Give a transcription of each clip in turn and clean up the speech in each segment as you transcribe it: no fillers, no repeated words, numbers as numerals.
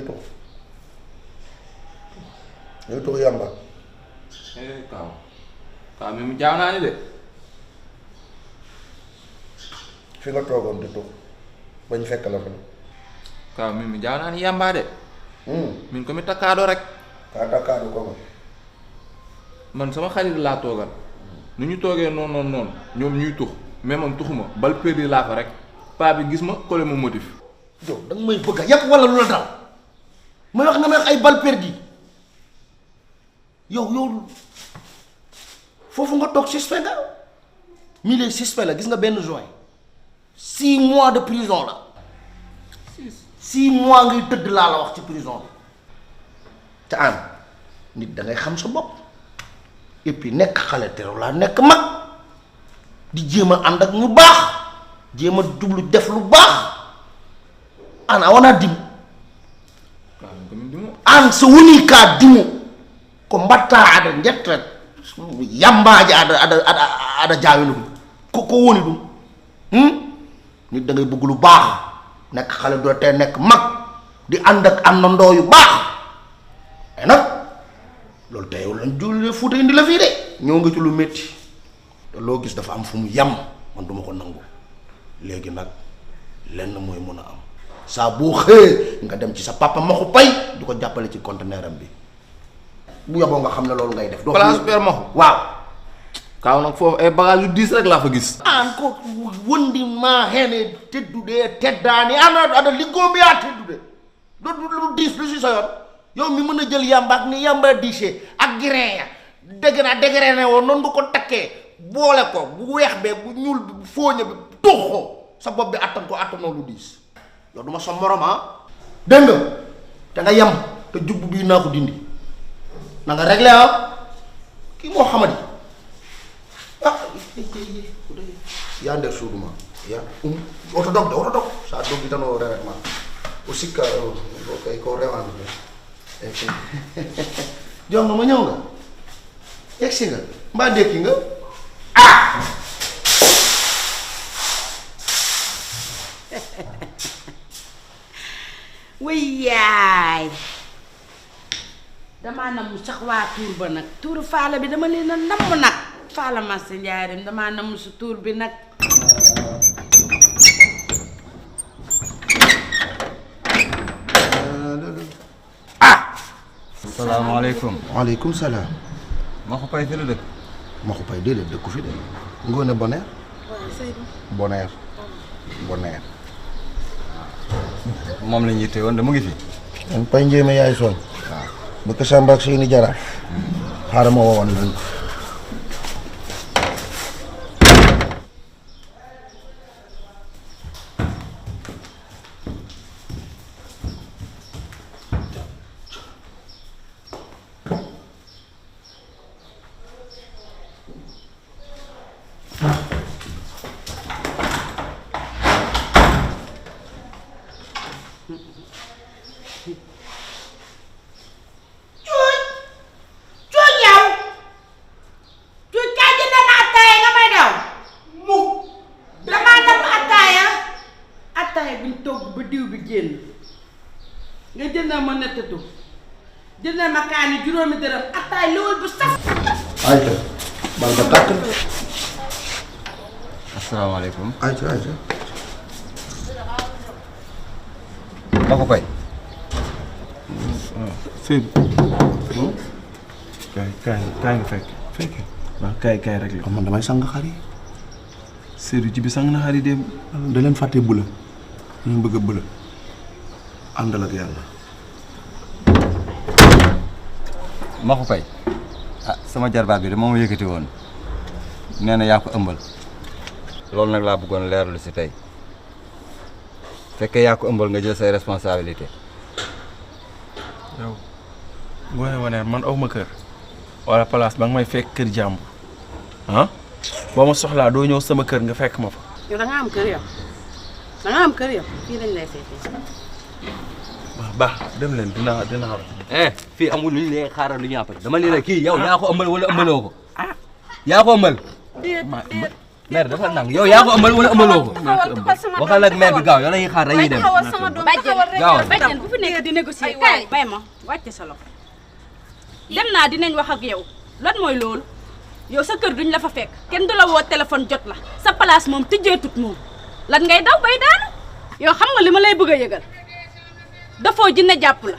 tux ngay tux yàmba. Kaaw mi mu jaaw naa ni de. fi nga toogoon di tux bañ fekk la fa. Kaaw mi mu jaaw naa ni yàmbaa de. min ko mi takkaadoo rek. kaa takkaadu ko man sama xarit laa toogal. nu ñu toogee noonu ñoom ñuy tux mais man tuxuma bal perdi laa fa rek paa bi gis ma collé ma motif. yow da nga may bëgg a yàpp wala lu la dal may wax nga may wax ay bal perdi yow foofu nga toog suspect nga mille suspect la gis nga benn juin 6 mois de prison la 6 mois ngay tëdd laa la wax ci prison bi ca am nit da ngay xam sa bopp et puis nekk xale terew laa nekk mag di jéem a ànd ak ñu baax jéem a jublu def lu baax ana wana dimu an so woni ka dimu ko mbatta aɗa jetta yambaji aɗa jawino ɗum ko woni ɗum nit da ngay bëgg lu baax nekk xale doo te nekk mag di ànd ak àndandoo yu baax mais nag loolu te yow lan jullee Fuuta indi la fii de ñëw nga ci lu métti te loo gis dafa am fu mu yam man duma ko nangu léegi nag lenn mooy mën a am saa boo xëyee nga dem ci sa papa Maxu Pay du ko jàppale ci conteneur am bi bu yoboo nga xam ne loolu ngay def. doo place père Maxu waaw. Kaaw nag foofu ay bagages yu diis rek laa fa gis. an ko wondi ma hene teddude teddaani aɗa liggoomiyaa teddude lu diis lu si sa yoon yow mi mën a jël yamba ak ni yamba diisee ak grain ya dégg ne woon noonu nga ko takkee boole ko bu weex bee bu ñuul bi bu fooña bi tux ko sa bopp bi attan ko attanoo lu diis yow duma sa morom dégg nga te nga yem te jubb bii naa ko dindi na nga réglé kii moo xamadi yaa ndeer suuduma ya oto dog sa dog bi tanoo rewet ma o sikka kay ko rewan jong ma ñëw nga yegsi nga mbaa ndékki nga way yaay damaa namm sax waa tuur ba nag tuuru faala bi dama leen a namm nag faala ma sa njaarim damaa namm su tuur bi nag salaamaaleykum. waaleykum salaam. Maxu Pay fi la dëkk. Maxu Pay déedéet dëkku fi de. Ngoone Boneer. Boneer. moom la ñuy téye woon de mu ngi fi. man Pay Njéeme yaay soñ. waaw bu ko Samba ak seeni jaraaf. xaaral ma woowoon leen ko. nga jëndal ma nettatu jëndal ma kaani juróomi dërëm attaay lawal bu saf ayca bal ba tàkk na. asalaamaaleykum. ayca. Maxu Pay. Seydou. kaay nga fekk. waaw kaay rek la. man damay sang xar yi. Seydou ci bi sang na xar yi dem. da leen fàtte bula ñu bëgg a bula àndal ak yàlla. Maxu Pay sama jarbaat bi de moo ma yëkkati woon nee na yaa ko ëmbal loolu nag laa bëggoon leerlu si tey fekkee yaa ko ëmbal nga jël say responsabilité. yow Ngoné Boneer man aw ma kër wala place ba nga may fekk kër jàmbur boo ma soxlaa doo ñëw sama kër nga fekk ma fa. yow da nga am kër yow fii lañ lay fekkee. waaw baax dem leen dinaa fii amul lu ñu lay xaaral lu ñu après dama ne la kii yow yaa ko ëmbal wala ëmbaloo ko yaa ko ëmbal. déet mère dafa nang yow yaa ko ëmbal wala ëmbaloo ko waxal ak mère bi gaaw yow la ñuy xaar dañuy dem gaaw bàjjen bu fi nekk di négocier kaay may ma wàcce sa loxo dem naa dinañ wax ak yow lan mooy loolu yow sa kër duñ la fa fekk kenn du la woo téléphone jot la sa place moom tijjeetut moom lan ngay daw bay daanu yow xam nga li ma lay bëgg a yëgal dafoo jinne jàpp la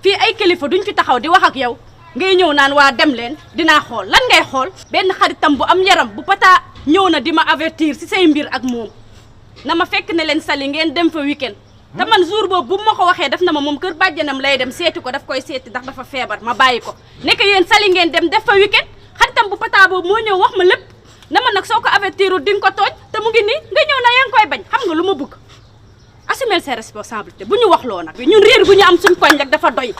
fii ay kilifa duñ fi taxaw di wax ak yow ngay ñëw naan waa dem leen dinaa xool lan ngay xool benn xaritam bu am yaram bu pata ñëw na di ma avertir ci say mbir ak moom na ma fekk ne leen sali ngeen dem fa weekend te man jour boobu bu ma ko waxee daf na ma moom kër bàjjanam lay dem seeti ko daf koy seeti ndax dafa feebar ma bàyyi ko nekk yéen sali ngeen dem def fa weekend xaritam bu pata boobu moo ñëw wax ma lépp na ma nag soo ko avertirul di nga ko tooñ te mu ngi nii nga ñëw na yaa ngi koy bañ xam nga lu ma bëgg assumer ses responsabilités bu ñu wax loo nag ñun réer gu ñu am suñ koñ rek dafa doy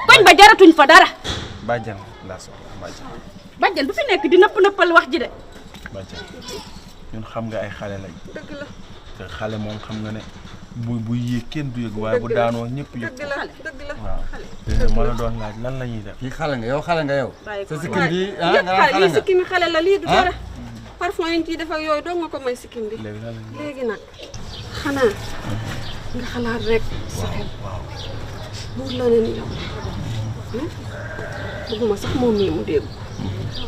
koñ ba jaratuñ fa dara bàjjan laa soxla bàjjan bu fi nekk di nëppal wax ji de bàjjan ñun xam nga ay xale lañ dëgg la te xale moom xam nga ne bu yéeg kenn du yëg waaye bu daanoo ñëpp yëg dëgg la waaw ma la doon laaj lan la ñuy def kii xale nga yow sa sikkim bi lii sikkim xale la lii du dara parfum yi ñu ciy def ak yooyu doo nga ko may sikkim bi léegi nag xanaa nga xalaat rek sa xel buur la ne ni yow bëgguma sax moom mii mu dégg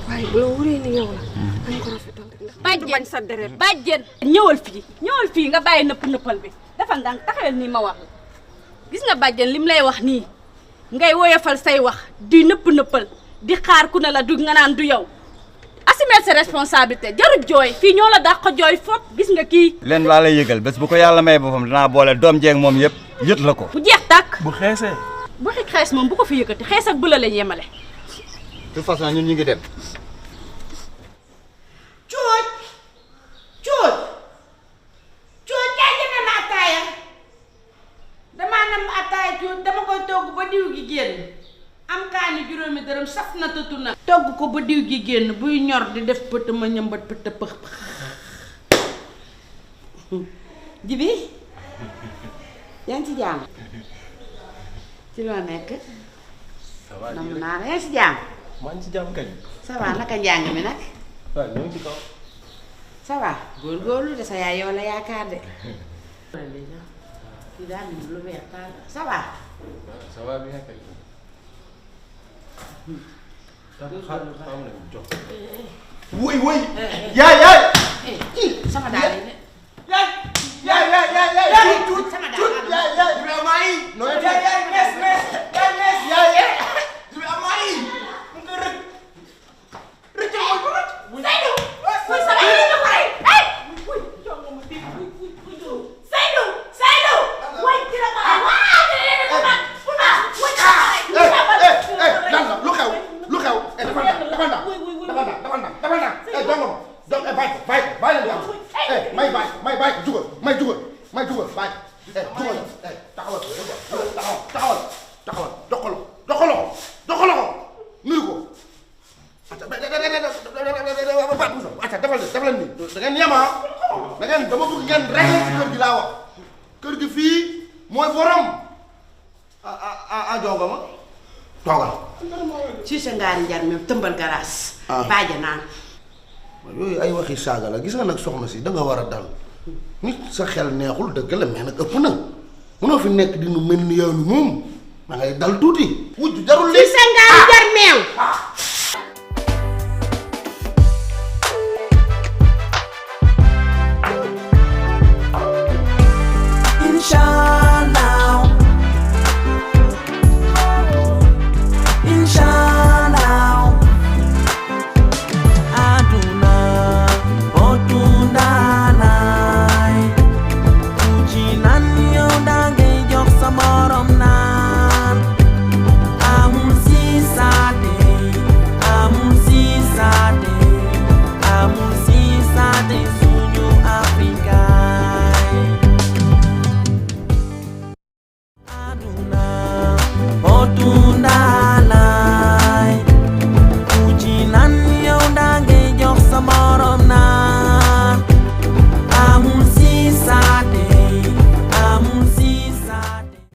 waaye bu la wuree ni yow la dañ ko rafetal rek ndax bañ sa deret bàjjen ñëwal fii nga bàyyi nëppal bi dafa ndànk taxawel nii ma wax la gis nga bàjjen lim lay wax nii ngay woyofal say wax di nëppal di xaar ku ne la du nga naan du yow assumer ses responsabilités jarut jooy fii ñoo la dàq jooy foot gis nga kii leen laa lay yëgal bés bu ko yàlla may boppam dinaa boole doom jeeg moom yëpp yët la ko bu jeex tàkk bu xeesee bu xees moom bu ko fi yëkkati xees ak bu la lañ yemale de toute façon ñun ñu ngi dem cuuj kay jëme ma attaaya damaa nam attaaya cuuj dama koy togg ba diw gi génn am kaani juróomi dërëm saf na tëtu na togg ko ba diw gi génn buy ñor di def pëtt ma ñëmbat pëtt pëx jibi yaa ngi ci jàmm ci loo nekk nam naa la yaa ngi ci jàmm maa ngi ci jàmm kañ ça va naka njàng mi nag waaw ñoo ngi ci kaw ça va góorgóorlu de sa yaay yow la yaakaar de kii daal ni lu weex taal ça va ça va bien kay woy yaay sama daal yi de yaay sama daal yaay vraiment yi non yaay mes yaay vraiment yi mu ko rek kër gi fii mooy borom jonga ma toogal ci sa ngaari njar même tëmbal garaas baaja naan yooyu ay waxi saaga la gis nga nag soxna si da nga war a dal nit sa xel neexul dëgg la mais nag ëpp na mënoo fi nekk di nu mel ni yow ni moom da ngay dal tuuti wujj jarul ci sa ngaari njar meew Oh,